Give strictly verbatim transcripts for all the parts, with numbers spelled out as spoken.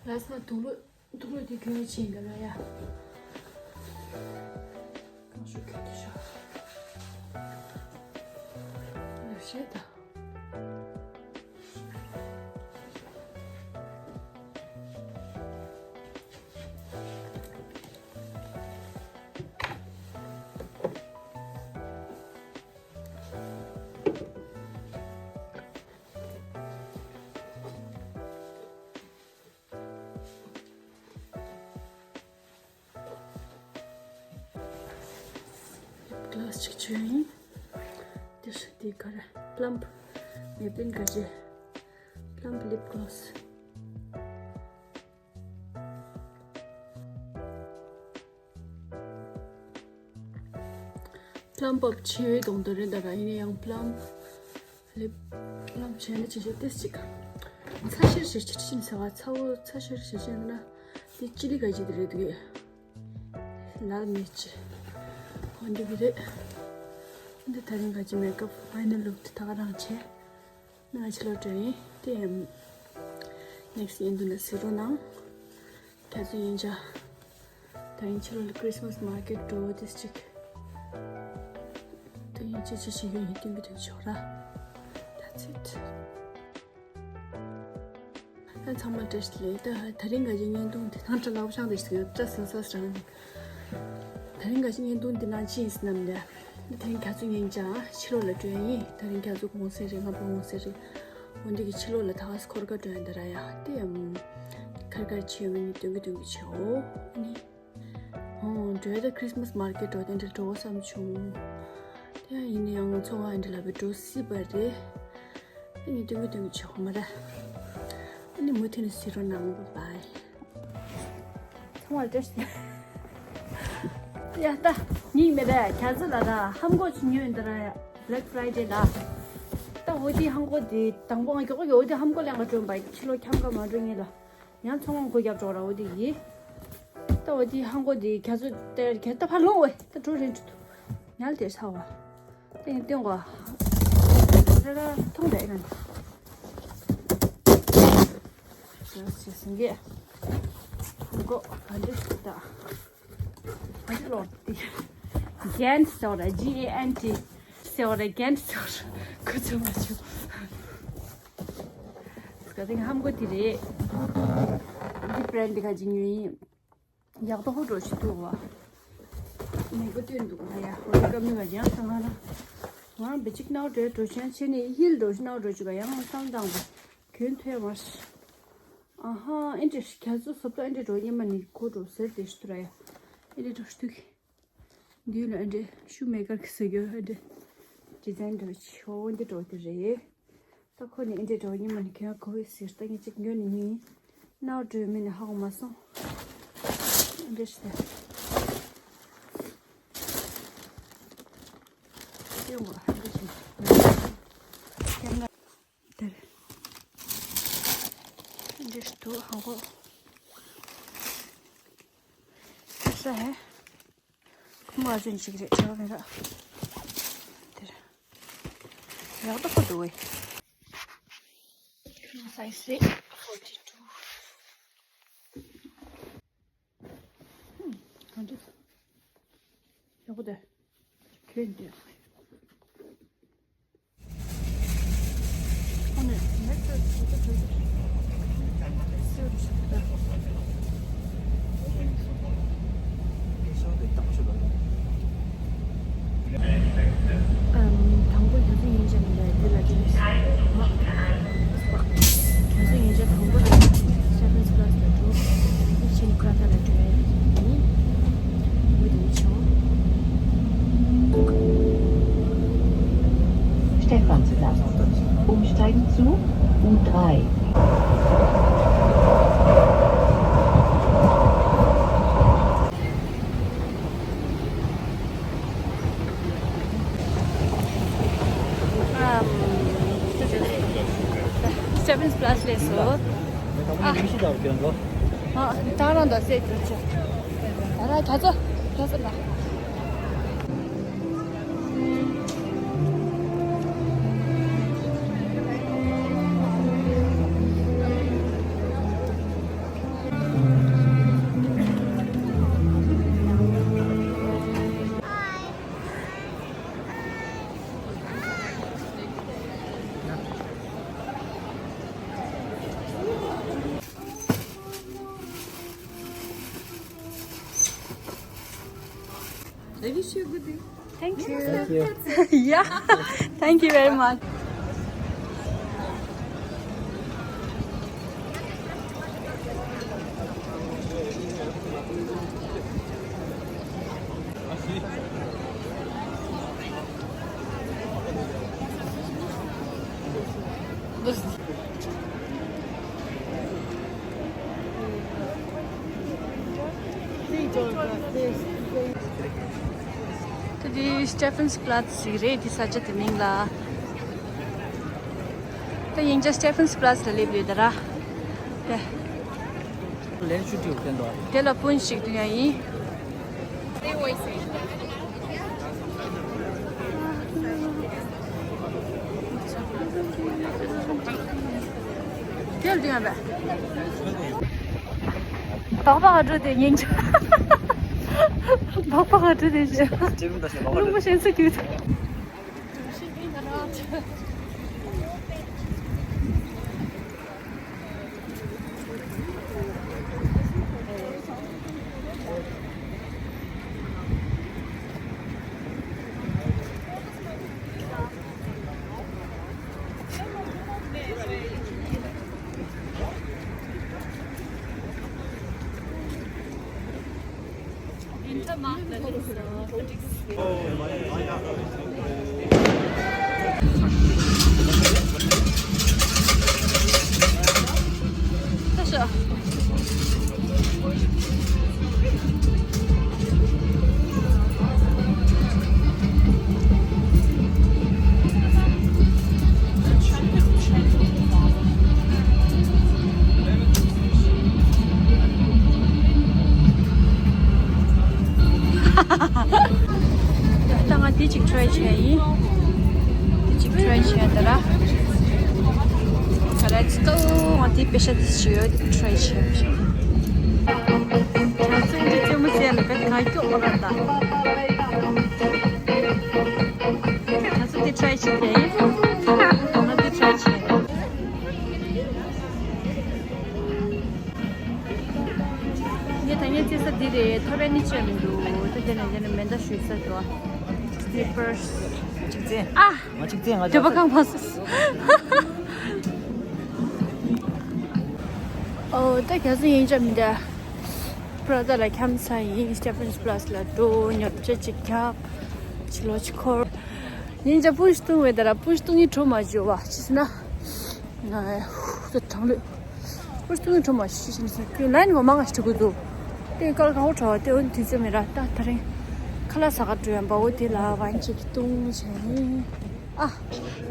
ལགས་སོ། དུག་ལོག་དུག་ལོག་དེ་གྱོན་ཕྱིན་ག་ལ་ཡ། གང་ཤོད་གྱོན་དུ་ཤོག་ལ་ཤེས་དང་། ལིབ་གློ་སི་ཅིག་བྱོས་ཡིན། དེ་ཧྲི་དེ་ག་རེ། པླམ་མེ་པིན་ག་ཅེ། པླམ་ལིབ་གློ་སི། པླམ་བབས་ཆེ་བའི་གདོང་དོན་རེད་ད་ར། ཡིན་ན་ཡང་པླམ་ལིབ་པླམ་བྱས་ན་ཅི་བྱེད་ཏེ་ཅིག་ཚ་ཤེར་ཞེ་ཆེར་ཕྱིན་ཟེར་བ། ཚ་བོ་ཚ་ཤེར་ཞེ་ཆེར་ན་དེ་ཅི་ལི་ག་ཅི་དེ་རེད་འདུག་ལ་མེད་ཅི། འོ་འདི་གི་རེད། འདི་ད་རིང་ག་ཅི་མེག་ཨབ་ཕའི་ནལ་ལུག་དེ་ད་ག་རང་བྱས། ང་ཕྱི་ལོགས་འགྲོ་ཡིན། དེ་ཡང་ནེག་སི་ཡིན་འདུག་ན་ཟེར་རོགས་གནང་། ཁྱེད་ཚོ་ཡིན་ཆ། ད་ཡིན་ཕྱི་ལོགས་ལ་ཁྲིས་མས་མར་ཀེཊ་འགྲོ་དེ་ཅིག་ད་ཡིན་ཆ་ཅི་ཞིག་ཡོད་ཡིན་སྟོན་གི་དོན་ཆོག་ར། That's it. ད་ཚང་མ་བཀྲ་ཤིས་བདེ་ལེགས། ད་ད་རིང་ག་ཅི་བརྙན་ཐུང་དེ་ནང་བཀྲ་ལག་པ་ཤང་དེ་ཞིག་བཀྲ་ཟིང་ས་རང་། ད་རིང་ག་ཅི་བརྙན་ཐུང་འདི་ནང་ཅི་ཡིན་ཟེར་ན་མི་འདྲ། ད་རིང་རྒྱ་མཚོ་ཉིན་ཅང་ཕྱི་ལོགས་ལ་འགྲོ་ཡིན། ད་རིང་རྒྱ་མཚོ་གུང་སེང་རེད། རྔ་པ་གུང་སེང་རེད། འོ་འདི་གི་ཕྱི་ལོགས་ལ་ད་ག་སེ་འཁོར་ག་འགྲོ་ཡིན་ད་ར་ཡ། དེ་ཡང་ཁར་ཁར་ཕྱི་ཡོང་མི་ནི་སྟོན་གི་སྟོན་གི་བྱེད་འོ། ཨ་ནི། འོ་འགྲོ་ཡ་ད་ཁྲིས་མས་མར་ཀེཊ་འགྲོ་དེ་འདྲ་འགྲོ་བསམ་བྱུང་། དེ་ཡང་ཡིན་ན་ཡང་ཚོང་བ་འདི་ལ་བའི་འགྲོ་སྲིད་པ་རེད། ཨ་ནི་སྟོན་གི་སྟོན་གི་བྱེད་འོ་མ་ར། ཨ་ནི་མུ་མཐུད་ནས་གཟིགས་རོགས་གནང་། བའི་བའི། ཚང་མ་བཀྲ་ཤིས། ཡ་ད། ཉིན་མེད་ར། རྒྱ་མཚོ་ལ་ར་ཧམ་གོ་ཅིག་ཉོས་ཡིན་ད་ར་ཡ། Black Friday ལ། ད་འོ་དེ་ཧམ་གོ་དེ་དང་པོ་ང་མགྱོགས་པོ་འོ་དེ་ཧམ་གོ་ལེན་ག་འགྲོ་བ། ཕྱི་ལོགས་འཁྱམ་ག་མ་འགྲོ་ངེས་ལ། ཡང་ཚོང་ཁང་སྒོ་རྒྱབ་འགྲོ་ར་འོ་དེ་ཡིན། ད་འོ་དེ་ཧམ་གོ་དེ་རྒྱ་མཚོ་དེ་རྒྱ་ད་ཕར་ལོངས་བས། ད་འགྲོ་རན་འགྲོ་འདུག་ཉལ་དེ་ཚ་བ། ཏེང་ཏེང་གོ། རེ་ར་ཐོང་རེ་ན། ཞེས་ཟིན་གེ། གོ་ག་འདི་ད། ག་འདི་ལོར་ཏི། གན་སོ་ར་G A N T། སོ་ར་གན་སོ་ར་ཁུ་ཚུ་མ་ཆུ། སྐ་ཏེང་ཧམ་གོ་ཏི་རེད། འདི་བྷ་རན་ཌི་ག་ཅི་ཉོས་ཡིན། ཡག་ཏོ་ཧོ་འགྲོ་ཞིག་འདུག་བ། མེད་པ་སྟོན་འདུག་ང་ཡ་ཧོ་རི་ཀ་མི་བ་ཡང་ས་ང་ར། ང་རང་བེ་ཅིག་ནའོ་འགྲོ་འགྲོ་ཆེན་ཆེ་ནི་ཧིལ་འགྲོ་ཞིག་ནའོ་འགྲོ་ཅུ་ག་ཡང་སང་དང་བ། གྱོན་ཐོས་མ་ཤི། ཨ་ཧ་ཨེ་འདྲེ་རྒྱ་མཚོ་སོབ་ཏོ་ཨེ་འདྲེ་འགྲོ་ཉི་མ་ནི་ཁོ་འགྲོ་ཟེར་དེ་ཤི་ཏུ་ར་ཡ། ཨེ་འདྲེ་འགྲོ་ཤི་ཏུ་གི། འདི་ལ་ཨེ་འདྲེ་ཤུ་མེ་ཀར་གི་ཟེར་གྱི་ཨེ་འདྲེ། ཌི་ཛའིན་འགྲོ་ཆོ་འདི་འགྲོ་དེ་རེད། ད་ཁོ་ནི་ཨེ་འདྲེ་འགྲོ་ཉི་མ་ནི་ཁྱོད་གོ་བའི་ཟེར་ད་ངས་ཅིག་ཉོ་ནི་ཉིན། ནའོ་འགྲོ་མི་ནི་ཧ་གོ་མ་སོང་། ཨེ་འདྲེ་ཤི་ཏེ། ཡོང་བ་ཨེ་འདྲེ་ཤི། དེར། འདིར་དུ་ཧང་གོ། ས་ཧེ། ཁོ་མ་ཚུན་ཅིག་རེད་བྲལ་བ་མེད་ར། འདིར། ཡག་ཏོ་ཁོ་འདུག་བས། ཁོ་སའི་ཛི་རེད། ཕོར་ཊི་ཊུ། ག་འདྲ། ཡག་པོ་འདུག་གྱོན་འདུག་ཨ་ནི་ནེག་ཊི་ལེགས་སོ་ཞིག་ད་སེ་རུ་ཞིག་ད། ཨམ། དང་པོ་རྒྱ་མཚོ་ཉིན་བྱེད་མི་འདྲ་འདི་ལ་འགྲོ་ཡིན། མ། རྒྱ་མཚོ་ཉིན་བྱེད་དང་པོ་ལ་སེ་བེན་ཀ་ལ་སི་ལ་འགྲོ། ཕྱིན་ཀ་ཏ་ལ་འགྲོ་ཡིན། འོ་དེ་ཆོ། Stephansplatz. Umsteigen zu U drei. སེ་བེན་པ་ལ་སི་ལས་སོ། ཨ། ད་རང་ད་སེ་གྱོན་ཆོག་ད་རང་ད་ཚོ་ད་ཚོ་ལ། I wish you a good day. Thank you. Thank you. Yeah. Thank you very much. ད་འདི་Stephansplatz ཟེར་གྱི་རེད། འདི་ས་ཆ་དེ་མིང་ལ། ད་ཡིན་ཅག་Stephansplatz ལ་སླེབས་ཡོད་ད་ར། ད། ལན་ཤུ་ཏིའུ་བསྟན་དོ། དེ་ལ་སྤུན་ཞིག་སྟོན་ཡ་ཡིན། དེ་ལ་སྟོན་ཡ་བས། སྦག་སྦག་འགྲོ་དེ་ཉིན་ཆ། སྦག་སྦག་འགྲོ་དེ་ཞེས། རླུང་པོ་ཞན་ས་གྱུར། ད་ང་འདི་གཅིག་try བྱས་ཡིན། འདི་གཅིག་try བྱས་ད་ར། ད་ར་ཅི་ཏོ་ང་འདི་པེ་ཤ་འདི་ཞུ་ཡོད། འདི་try བྱས་བྱས། ང་ཚོ་འདི་ཅི་མོ་བྱས་ལ་བེད་ག་སྐྱོ་མོ་ར་ད། ང་ཚོ་འདི་try བྱས་ཡིན། ང་འདི་try བྱས། ངས་ད་ངས་རྩེ་ས་འདི་རེད། ཐོ་རེ་ནི་ཅི་མི་འདུག་ད་དེ་ནས་དེ་ནས་མེ་མདའ་ཞུས་ས་འདུག Slippers། ཅིག་ཙེ། ཨ། ང་ཅིག་ཙེ་ང་འདོད་པ་ཁང་ཕོ་སོ། ཨོ་ད་རྒྱ་སེ་ཡིན་ཅག་མི་འདུག Prada ལ་འཁྱམ་ས་ཡིན། Stephansplatz ལ་འགྲོ། ཉོ་ཆ་ཅིག་རྒྱབ། ཕྱི་ལོགས་ཅིག་འཁོར། ཡིན་ཅག་པུ་ཤི་བཏུང་བས་ད་ར་པུ་ཤི་བཏུང་ཡིན་གྲོ་མ་བཅུག་བ་ཅི་ཟེར་ན། ང་ད་གྲང་ལོས། པུ་ཤི་བཏུང་ཡིན་གྲོ་མ་ཤི་ཤི་ཟེར་ཁྱོད་ལན་ངོ་མ་ང་ཞིག་གོ་འདུག་དེ་སྐལ་གང་བོ་གྲོ་བ་དེ་འོན་དུས་ཚོད་མེད་ར། ད་ད་རིང་ཁ་ལག་ཟ་ག་འགྲོ་ཡ་འབའ་བོ་དེ་ལ་བན་ཅིག་བཏུང་བྱས་ནི། ཨ།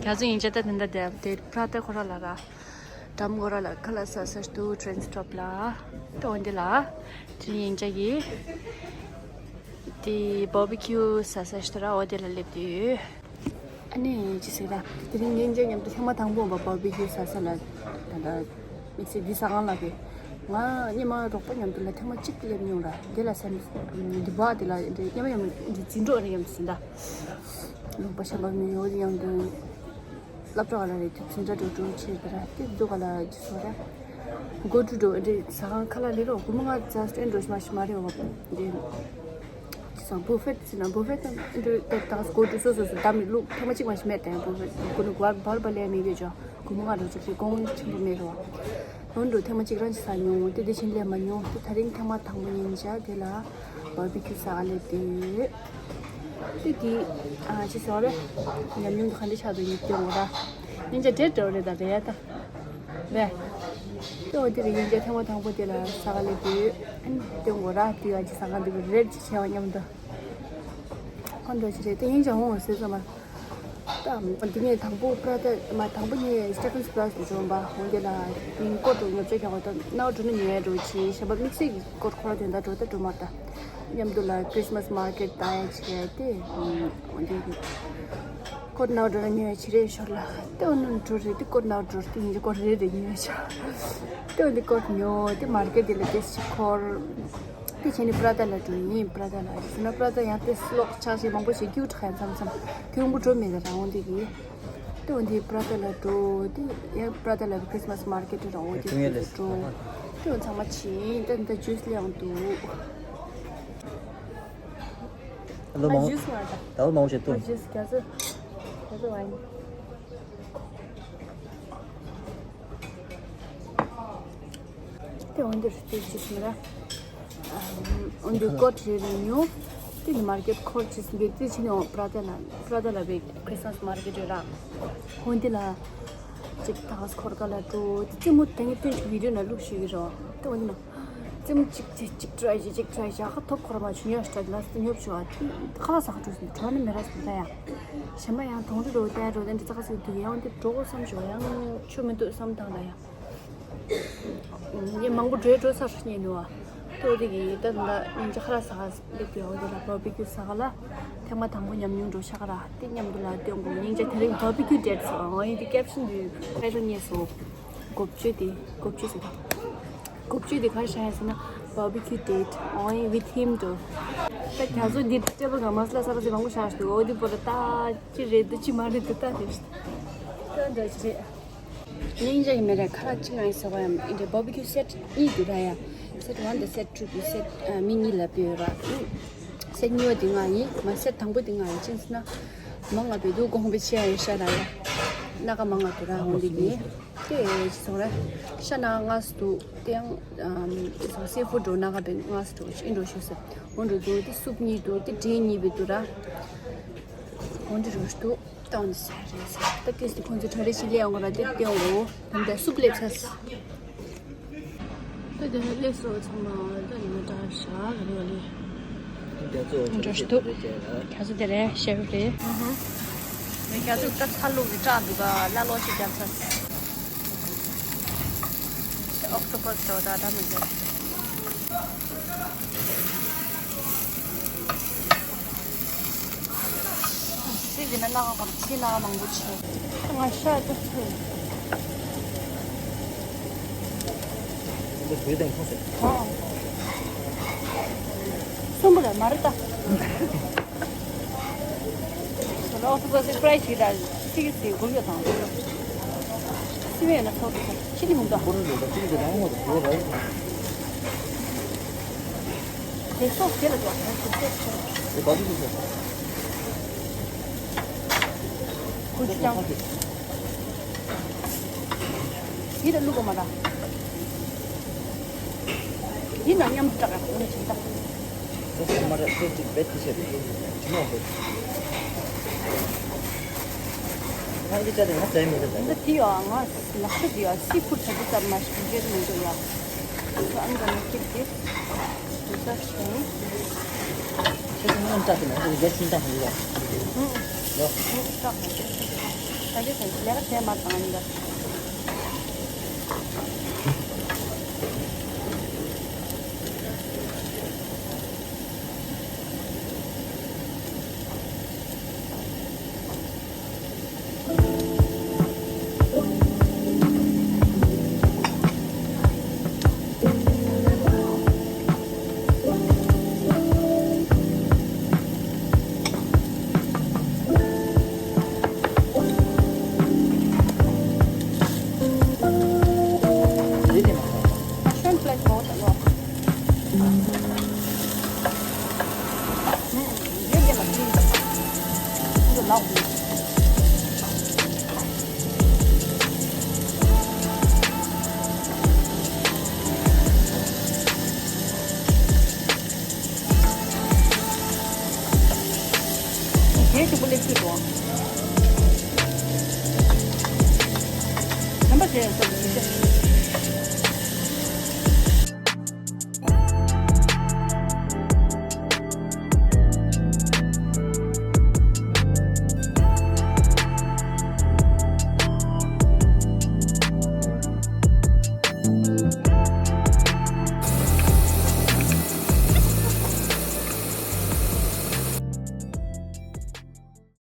རྒྱ་སེ་ཡིན་ཅག་ད་དེ་འདྲ་དེ་དེ་Prada ཁོ་ར་ལ་ར། འགྲམ་སྐོར་ལ་ཁ་ལག་ཟ་ས་ཞིག་འདུག Trendsdorf ལ། ཏོ་འདི་ལ། དེ་ཡིན་ཅག་གི་དེ་barbecue ཟ་ས་ཞིག་ཏུ་ར་འོ་དེ་ལ་སླེབས་དུས། ཨ་ནི་ཅི་ཟེར་ད། དེ་རིང་ངེད་ཅག་མཉམ་དུ་ཐེངས་མ་དང་པོ་བ་barbecue ཟ་ས་ལ་ད་ལྟ་དམིགས་བསལ་འདི་ཟ་ཁང་ལ་གི་ང་སྔོན་མ་རོགས་པ་མཉམ་དུ་ལ་ཐེངས་མ་གཅིག་སླེབས་མྱོང་ར། དེ་ལ་སེམས་འདི་བ་དེ་ལ་འདི་སྔོན་མ་མཉམ་འདི་འཛིན་གྲོགས་ནི་མཉམ་དུ་ཟིན་ད། རོགས་པ་ཤམ་པ་མི་ཡོད་མཉམ་དུ། སློབ་གྲྭ་ག་ལ་རེད་དུས་ཚོད་འདྲ་འགྲོ་འགྲོ་ཆེ་དེ་ར་དེ་འདུག་ག་ལ་ཅི་སོ་ར། སྒོ་འགྲོ་འགྲོ་འདྲེ་ཟ་ཁང་ཁ་ལ་ལེ་རོ་སྒོ་མོ་ང་ཛ་སྟེ་འགྲོ་ཞིག་མ་ཞིག་མ་རེད་འོ་འདྲེ། ཅི་སོ་བུ་ཧྥེ་ཟེར་ན་བུ་ཧྥེ་དང་འདྲེ་ད་ད་སྒོ་འགྲོ་སོ་སོ་སོ་ད་མི་ལུག་ཐེངས་མ་གཅིག་མ་ཞིག་མེད་དེ་བུ་ཧྥེ་སྒོ་ནུ་བར་བར་བ་ལས་མི་དགོས་ཅོ་སྒོ་མོ་ང་འགྲོ་ཅིག་ཅིག་གོང་ཆེན་པོ་མེད་རོ། འོ་འགྲོ་ཐེངས་མ་གཅིག་རང་ཅིག་ཟ་མྱོང་དེ་དེ་བཞིན་ལས་མ་མྱོང་དེ་ད་རིང་ཐེངས་མ་དང་པོ་ཉིན་ཅག་དེ་ལ། བར་བི་ཁྱུ་ཟ་ག་སླེབས་དུས། དེ་དེ་ཨ་ཅི་ཟེར་རེད། ཉམས་མྱོང་དེ་ག་འདྲ་ཆགས་འདུག་ཡིན་སྟོན་འོ་ར། ཉིན་ཅག་འདྲེ་འདྲ་བོ་རེད་ད་རེད་ཡ་ད། རེད། དེ་འོ་དེ་རེད་ཉིན་ཅག་ཐེངས་མ་དང་པོ་དེ་ལ་ཟ་ག་སླེབས་དུས། ཨ་ནི་སྟོན་འོ་ར་དེ་ཡ་ཅི་ཟ་ག་འདུག་རེད་ཅི་བྱས་བ་མཉམ་དུ། ཁོ་འདྲ་ཞིག་རེད་དེ་ཉིན་ཅག་འོང་ཟེར་ཙམ་མ། ད་འདི་ངས་དང་པོ་Prada་མ་དང་པོ་ངས་Stephansplatz་ལ་འགྲོ་བ་འོང་དེ་ལ་ཀོ་ཏོ་ངོ་ཚ་རྒྱག་པ་དང་ནའོ་འགྲོ་ན་ཉོ་ཡ་འགྲོ་ཆེ་ཞེས་པ་དམིགས་བསལ་གྱི་ཀོ་ཏོ་ཁོ་ར་དོན་དག་འགྲོ་ད་འགྲོ་མ་ད་མཉམ་དུ་ལ་Christmas market་ད་ཡ་ཆེ་དེ་འོང་དེ་ཀོ་ཏོ་ནའོ་འགྲོ་ན་ཉོ་ཡ་ཆེ་རེད་ཤོར་ལ་དེ་འོ་ནུ་འགྲོ་རེད་དེ་ཀོ་ཏོ་ནའོ་འགྲོ་དེ་ཡིན་ཀོ་ཏོ་རེད་རེད་ཉོ་ཡ་ཆ་དེ་འོ་དེ་ཀོ་ཏོ་ཉོ་དེ་market་དེ་ལ་དེ་ཆེ་ཁོར། དེ་བྱས་ནས་Prada་ལ་འགྲོ་ཡིན། Prada་ལ་རེད་ཟེར་ན་Prada་ཡང་དེ་སློག་ཆགས་ཤིག་མང་པོ་ཞིག་ཀྱུ་ཁྲ་མཚམས་མཚམས་དེ་ཡོང་པོ་འགྲོ་མེད་ལ་རང་འོང་དེ་གི་དེ་འོང་དེ་Prada་ལ་འགྲོ་དེ་ཡང་Prada་ལ་Christmas market་རང་འོང་དེ་དེ་འགྲོ་དེ་འོང་ཚང་མ་ཕྱིན་དེ་འདི་ཇུས་ལེན་འདུག་ད་ལོ་མང་ཇུས་ང་ད། ད་ལོ་མང་ཆེ་ཏུ། ཇུས་རྒྱ་ཚོ། རྒྱ་ཚོ་ཝའིན། དེ་འོན་ཏེ་རེད་དེ་ཇུས་མི་ར། འོན་ཏེ་ཀོཊ་རེ་རེ་ཉོ། དེ་ནི་མར་ཀེཊ་འཁོར་ཅིག་འདི་དེ་ཕྱི་ནས་པྲ་ཏ་ལ་པྲ་ཏ་ལ་བའི་ཁྲིས་མས་མར་ཀེཊ་རེད་ར། འོན་ཏེ་ལ། ཅིག་ཏག་ས་འཁོར་ག་ལ་འགྲོ། དེ་རྩེད་མོ་དེ་ངས་སྟོན་ཅིག་བི་ཌིའོ་ནང་བླུགས་ཤིག་གི་རོ། དེ་འོན་ཏེ་ན། རྩེད་མོ་གཅིག་གཅིག་གཅིག་ཊི་རའི་བྱེད་གཅིག་ཊི་རའི་བྱེད་ཁ་ཐོབ་འཁོར་མ་བྱུང་ཡ་ཤ་ལ་སྟེ་ཉོབ་ཤོག་ཨ། ཁ་ལག་ཟ་ཁ་འགྲོ་ཟིན་གྲོ་ནི་མེ་ར་ཟིན་ད་ཡ། གཞན་པ་ཡང་དོང་རི་རོ་བསྟན་རོ་བསྟན་འདི་ཙག་ཙིག་འདུག་ཡང་འདི་འགྲོ་དགོས་བསམ་ཞོག་ཡང་ཆོ་མི་འདུག་བསམ་དང་ད་ཡ། ངས་མང་པོ་འགྲོས་འགྲོ་ས་རེད་ཉན་ནུ་བ། ཏོ་དེ་གི་ད་ད་སྙིང་རྗེ་ཁ་ལག་ཟ་ག་སླེབས་དུས་འོ་དེ་ལ་བར་བི་ཁྱུ་ཟ་ག་ལ། ཐེངས་མ་དང་པོ་ཉམས་མྱོང་འགྲོ་ཤ་ག་ར་དེ་མཉམ་དུ་ལ་སྟོན་དགོས། སྙིང་རྗེ་དེ་རིང་བར་བི་ཁྱུ་ཌེ་ཊི་ཟེར་འོ་ཡིན་དེ་ཀེབ་ཤན་དུ་ཁ་ཤོ་ཉེས་སོ། འགོ་བཅོས་དེ་འགོ་བཅོས་ཟེར་ད། འགོ་བཅོས་དེ་ག་རེ་བྱ་ཡ་ཟེར་ན་བར་བི་ཁྱུ་ཌེ་ཊི་འོ་ཡིན་with him དུ། ད་རྒྱ་མཚོ་འདི་ཊེ་བལ་ག་མ་སི་ལ་ས་ར་ཟི་མང་པོ་བཞག་ཤི་འདུག་འོ་དེ་བོ་ལ་ད་ཅི་རེད་འདུག་ཅི་མ་རེད་འདུག་ད་དེ་ད་འདྲ་ཅི་རེད། སྙིང་རྗེ་ཡིན་མེད་རེད། ཁ་ལག་གཅིག་ང་ཡིན་ཟེར་བ་ཡང་ཨིན་དྲ་བར་བི་ཁྱུ་སེ་ཊི་གཉིས་འདུག་ར་ཡ། སེ་ཊི་ཝན་དང་སེ་ཊི་ཊུ་གི་སེ་ཊི་མི་གཉིས་ལ་བེད་ར། སེ་ཊི་གཉིས་པ་དེ་ང་ཡིན་མ་སེ་ཊི་དང་པོ་དེ་ང་ཡིན་ཅི་ཟེར་ན། མ་ང་བེད་དུ་གོང་བེད་ཆེ་ཡ་ཡོད་ཤ་ར་ཡ། སྣ་ཁ་མ་ང་དུ་ར་འོང་དེ་གི། དེ་ཅི་སོང་ར། ཤ་ན་ང་སུ་དུ་དེ་ཡང་སོ་སི་ཕུ་ཌི་འགྲོ་སྣ་ཁ་བེད་ང་སུ་དུ་ཅི་འགྲོ་ཤོད་ཟེར། འོང་འགྲོ་དུ་དེ་སུབ་གཉིས་དུ་དེ་ཌེ་གཉིས་བེད་དུ་ར། འོང་འདི་རུ་དུ། ཏང་ས་རེད་ས། ད་ཏིས་ཏི་ཁོང་ཚོ་གྲ་རེ་ཞིག་ལས་ཡོང་གི་ར་དེ་ཏེ་འོ། ད་ལྟ་སུབ་ལེབ་ས། ད་དེ་ལས་སོ་ཚང་མ་ད་ནི་མ་འདྲ་ཤ་ག་རེ་བ་ལས། རྒྱ་མཚོ་འདྲ་ཞིག་འདུག་རྒྱ་མཚོ་དེ་རེད་ཤེར་རེད། ངས་རྒྱ་མཚོ་ད་ཚ་ལུག་གི་བཀྲག་འདུག་ག་ལ་ལོ་ཞིག་རྒྱབ་ས། ཨོག་ཏོ་པ་སི་འདྲ་བ་ད་ད་མི་འདུག་ཚིག་འདི་ན་སྣ་ཁ་གོ་ཚིག་སྣ་ཁ་མང་པོ་ཆེ། ང་ཤ་ཏོག་ཚོད། འདི་བོད་དང་ཁོངས་སུ། ཨོ། གསོན་པོ་ལ་མ་རེད་ད། ལོག་ཏུ་གོ་སི་ཕ་རའི་ཞིག་ད་ཚིག་ཚིག་དགུ་ཡོད་དང་དགུ་ཡོད། སི་མེ་ཡོད་ན་ཚོགས་ཀྱི་ཆི་ལི་མི་འདུག་ཁོ་རང་ལ་ད་ཅི་ལི་དང་མོ་དང་གོ་ར་ཡིན། དེ་སོགས་དེ་ལ་འགྲོ་ཧ་ཅི་ཚོགས་ཆེ། དེ་ག་དུས་ཚོགས། ཁོ་ཅི་ཀྱང་། ཡིད་ལ་བླུག་གོ་མ་ར། ཡིད་ལ་མཉམ་དུ་བསྲེག་ག་ཁོ་ནས་བྱིན་ད། ཁོ་ཚོ་མ་ར་ཁོ་ཅིག་བེད་དུ་བྱེད་དུ་ནོ་ཧོ། ཁོང་གི་ཅ་དེ་ང་ཟ་མི་ཟ་ད། འདི་དེ་ཡོ་ང་ལག་ཤ་དེ་ཡོ་སི་ཕུད་ཚ་དུ་ཙམ་མ་ཞིག་འབྲེལ་མི་འདུག་ཡ། ཁོ་ཨང་ག་ནས་ཁྱེར་ཏེ། དུ་ས་ཤིང་། ཁྱེད་ཚོ་ངོ་སྐྲག་གི་མ་འདུག་རྒྱ་ཆུང་ཐག་མི་ལ། ཧུང་། ལོ། ཧུང་སྐྲག་མ་འདུག་ད་གེ་ཚོ་ལས་ཀ་བྱས་མ་བཏང་ཡིན་ད། དེ་ཞིག་པོ་ལེགས་ཤོས་འགྲོ། དམ་པ་དེ་ཡང་སོགས་ཀྱི་ཞིག་ཤ།